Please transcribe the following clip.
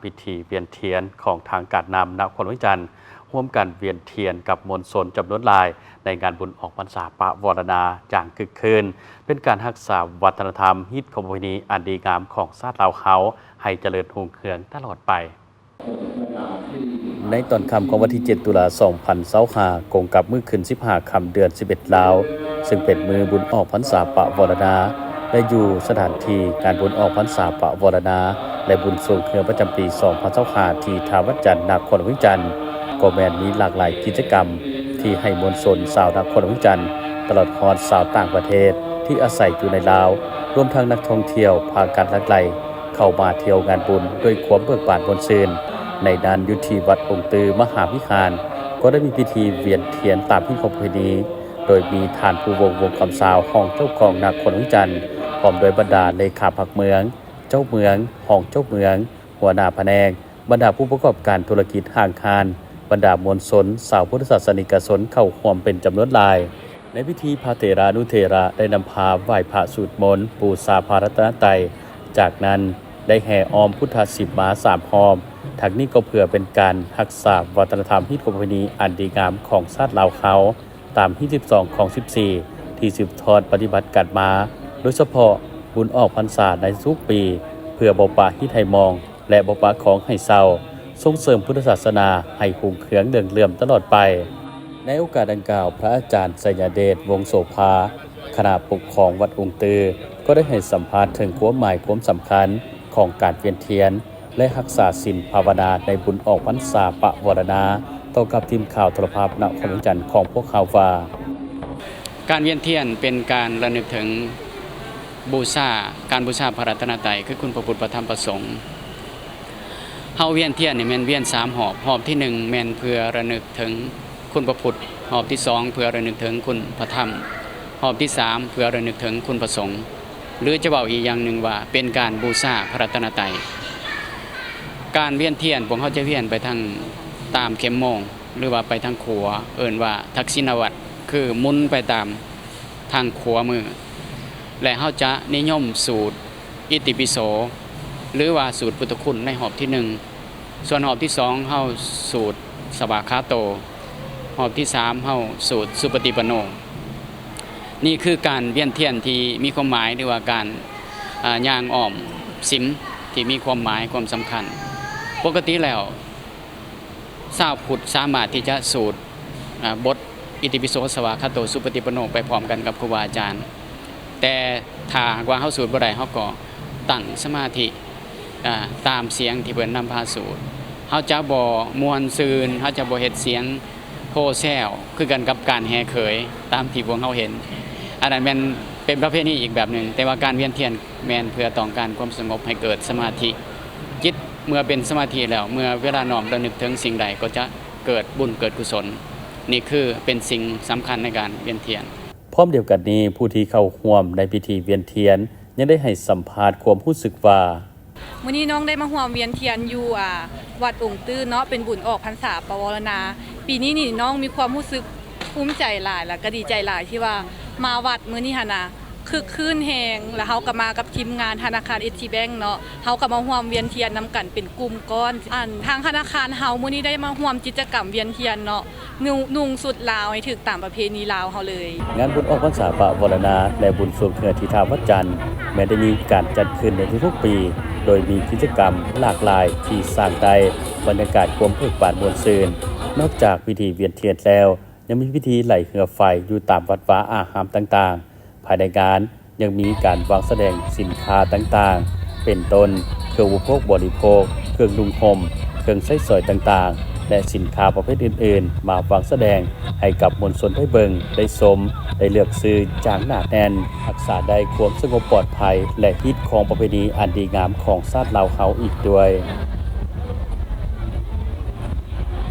ພິທີວຽນທຽນຂອງທາງການນຳນະຄອນຫຼວງວຽງຈັນ ຮ່ວມກັນວຽນທຽນກັບມວນຊົນຈຳນວນຫຼາຍ ໃນງານບຸນອອກພັນສາປະວາລະນາຢ່າງຄຶກຄື້ນ ເປັນການຮັກສາວັດທະນະທຳ, ຮີດຄອງປະເພນີອັນດີງາມຂອງຊາດລາວເຮົາ ໃຫ້ຈະເລີນຮຸ່ງເຮືອງຕະຫຼອດໄປ. ໃນຕອນຄ່ຳຂອງວັນທີເຈັດ ຕຸລາ ສອງພັນຊາວຫ້າ ກົງກັບມື້ຂຶ້ນສິບຫ້າຄ່ຳເດືອນສິບເອັດລາວ ຊຶ່ງເປັນມື້ບຸນອອກພັນສາປະວາລະນາ ແລະ ຢູ່ສະຖານທີ່ງານບຸນອອກພັນສາປະວາລະນາ ແລະ ບຸນຊ່ວງເຮືອປະຈຳປີສອງພັນຊາວຫ້າ ທີ່ທ່າວັດຈັນ ນະຄອນຫຼວງວຽງຈັນ ກໍແມ່ນມີຫຼາກຫຼາຍກິດຈະກຳທີ່ໃຫ້ມວນຊົນຊາວນະຄອນຫຼວງວຽງຈັນ ຕະຫຼອດຮອດຊາວຕ່າງປະເທດທີ່ອາໄສຢູ່ໃນລາວ ລວມທັງນັກທ່ອງທ່ຽວພາກັນຫຼັ່ງໄຫຼ ເຂົ້າມາທ່ຽວງານບຸນດ້ວຍຄວາມເບີກບານມ່ວນຊື່ນ. ໃນນັ້ນ ຢູ່ທີ່ວັດອົງຕື້ມະຫາວິຫານ ກໍໄດ້ມີພິທີວຽນທຽນຕາມຮີດຄອງປະເພນີ ໂດຍມີທ່ານ ພູວົງ ວົງຄຳຊາວ ຮອງເຈົ້າຄອງນະຄອນຫຼວງວຽງຈັນ ພ້ອມດ້ວຍບັນດາເລຂາພັກເມືອງ, ເຈົ້າເມືອງ, ຮອງເຈົ້າເມືອງ, ຫົວໜ້າພະແນກ, ບັນດາຜູ້ປະກອບການທຸລະກິດຫ້າງຮ້ານ, ບັນດາມວນຊົນຊາວພຸດທະສາສະນິກະຊົນເຂົ້າຮ່ວມເປັນຈຳນວນຫຼາຍ. ໃນພິທີ ພະເຖລານຸເຖລະໄດ້ນຳພາໄຫວ້ພະສູດມົນ, ບູຊາພະລັດຕະນະໄຕ, ຈາກນັ້ນໄດ້ແຫ່ອ້ອມພຸດທະສີມາສາມຮອບ. ທັງນີ້ກໍເພື່ອເປັນການຮັກສາວັດທະນະທຳ, ຮີດຄອງປະເພນີອັນດີງາມຂອງຊາດລາວເຮົາ ຕາມຮີດສິບສອງຄອງສິບສີ່ ທີ່ສືບທອດປະຕິບັດກັນມາ, ໂດຍສະເພາະບຸນອອກພັນສາໃນທຸກປີ ເພື່ອບໍ່ປະຮີດໃຫ້ໝອງ ແລະ ບໍ່ປະຄອງໃຫ້ເຊົາ, ສົ່ງເສີມພຸດທະສາສະໜາໃຫ້ຮຸ່ງເຮືອງເຫຼືອງເຫຼື້ອມຕະຫຼອດໄປ. ໃນໂອກາດດັ່ງກ່າວ, ພະອາຈານໄຊຍະເດດ ວົງໂສພາ, ຄະນະປົກຄອງວັດອົງຕື້ ກໍໄດ້ໃຫ້ສຳພາດເຖິງຄວາມໝາຍຄວາມສຳຄັນຂອງການວຽນທຽນ ແລະ ຮັກສາສິນພາວະນາໃນບຸນອອກພັນສາປະວາລະນາ ຕໍ່ກັບທີມຂ່າວໂທລະພາບນະຄອນຫຼວງວຽງຈັນຂອງພວກເຮົາວ່າ, ການວຽນທຽນເປັນການລະນຶກເຖິງບູຊາ, ການບູຊາພະລັດຕະນະໄຕ ຄືຄຸນພະພຸດ, ພະທຳ, ພະສົງ. ເຮົາວຽນທຽນນີ້ແມ່ນວຽນສາມຮອບ, ຮອບທີໜຶ່ງແມ່ນເພື່ອລະນຶກເຖິງຄຸນພະພຸດ, ຮອບທີສອງເພື່ອລະນຶກເຖິງຄຸນພະທຳ, ຮອບທີສາມເພື່ອລະນຶກເຖິງຄຸນພະສົງ. ຫຼືຈະເວົ້າອີກຢ່າງໜຶ່ງວ່າເປັນການບູຊາພະລັດຕະນະໄຕ. ການວຽນທຽນ ພວກເຮົາຈະວຽນໄປທາງຕາມເຂັມໂມງ ຫຼືວ່າໄປທາງຂົວ ເອີ້ນວ່າທັກສິນະວັດ ຄືໝູນໄປຕາມທາງຂວາມື ແລະ ເຮົາຈະນິຍົມສູດອິຕິປິໂສ ຫຼືວ່າສູດພຸດທະຄຸນໃນຮອບທີໜຶ່ງ. ສ່ວນຮອບທີສອງເຮົາສູດສະຫວາຄາໂຕ, ຮອບທີສາມເຮົາສູດສຸປະຕິປັນໂນ. ນີ້ຄືການວຽນທຽນທີ່ມີຄວາມໝາຍ ຫຼືວ່າການ ອາ ຍ່າງອ້ອມສິມທີ່ມີຄວາມໝາຍຄວາມສຳຄັນ. ປົກກະຕິແລ້ວ ຊາວພຸດສາມາດທີ່ຈະສູດ ອາ ບົດອິຕິປິໂສ ສະຫວາຄາໂຕ ສຸປະຕິປັນໂນ ໄປພ້ອມກັນກັບຄູບາອາຈານ, ແຕ່ຖ້າຫາກວ່າເຮົາສູດບໍ່ໄດ້ ເຮົາກໍຕັ້ງສະມາທິ ອາ ຕາມສຽງທີ່ເພິ່ນນຳພາສູດ. ເຮົາຈະບໍ່ມ່ວນຊື່ນ, ເຮົາຈະບໍ່ເຮັດສຽງໂຮແຊວ ຄືກັນກັບການແຫ່ເຂີຍ ຕາມທີ່ພວກເຮົາເຫັນ. ອັນນັ້ນແມ່ນເປັນປະເພນີອີກແບບໜຶ່ງ, ແຕ່ວ່າການວຽນທຽນແມ່ນເພື່ອຕ້ອງການຄວາມສະຫງົບໃຫ້ເກີດສະມາທິ. ຈິດເມື່ອເປັນສະມາທິແລ້ວ, ເມື່ອເວລານ້ອມລະນຶກເຖິງສິ່ງໃດ ກໍຈະເກີດບຸນເກີດກຸສົນ. ນີ້ຄືເປັນສິ່ງສຳຄັນໃນການວຽນທຽນ. ພ້ອມດຽວກັນນີ້, ຜູ້ທີ່ເຂົ້າຮ່ວມໃນພິທີວຽນທຽນ ຍັງໄດ້ໃຫ້ສຳພາດຄວາມຮູ້ສຶກວ່າ, ມື້ນີ້ນ້ອງໄດ້ມາຮ່ວມວຽນທຽນຢູ່ ອາ ວັດອົງຕື້ເນາະ, ເປັນບຸນອອກພັນສາປະວາລະນາ. ປີນີ້ນີ້ນ້ອງມີຄວາມຮູ້ສຶກພູມໃຈຫຼາຍ ແລ້ວກໍດີໃຈຫຼາຍທີ່ວ່າມາວັດມື້ນີ້ຫັ້ນນະ, ຄຶກຄື້ນແຮງ. ແລ້ວເຮົາກໍມາກັບທີມງານທະນາຄານເອສທີແບັງເນາະ, ເຮົາກໍມາຮ່ວມວຽນທຽນນຳກັນເປັນກຸ່ມກ້ອນ. ອັນ ທາງທະນາຄານເຮົາມື້ນີ້ໄດ້ມາຮ່ວມກິດຈະກຳວຽນທຽນເນາະ, ນຸ່ງ ນຸ່ງຊຸດລາວໃຫ້ຖືກຕາມປະເພນີລາວເຮົາເລີຍ. ງານບຸນອອກພັນສາປະວາລະນາ ແລະ ບຸນຊ່ວງເຮືອທີ່ທ່າວັດຈັນ ແມ່ນໄດ້ມີການຈັດຂຶ້ນໃນທຸກໆປີ, ໂດຍມີກິດຈະກຳຫຼາກຫຼາຍທີ່ສ້າງໄດ້ບັນຍາກາດຄວາມເບີກບານມ່ວນຊື່ນ. ນອກຈາກພິທີວຽນທຽນແລ້ວ, ຍັງມີພິທີໄຫຼເຮືອໄຟຢູ່ຕາມວັດວາອາຮາມຕ່າງໆ. ພາຍໃນງານຍັງມີການວາງສະແດງສິນຄ້າຕ່າງໆ ເປັນຕົ້ນ ເຄື່ອງອຸປະໂພກບໍລິໂພກ, ເຄື່ອງນຸ່ງຫົ່ມ, ເຄື່ອງໃຊ້ສອຍຕ່າງໆ ແລະ ສິນຄ້າປະເພດອື່ນໆ ມາວາງສະແດງໃຫ້ກັບມວນຊົນໄດ້ເບິ່ງ, ໄດ້ຊົມ, ໄດ້ເລືອກຊື້ຢ່າງໜາແໜ້ນ, ຮັກສາໄດ້ຄວາມສະຫງົບປອດໄພ ແລະ ຮີດຄອງປະເພນີອັນດີງາມຂອງຊາດລາວເຮົາອີກດ້ວຍ.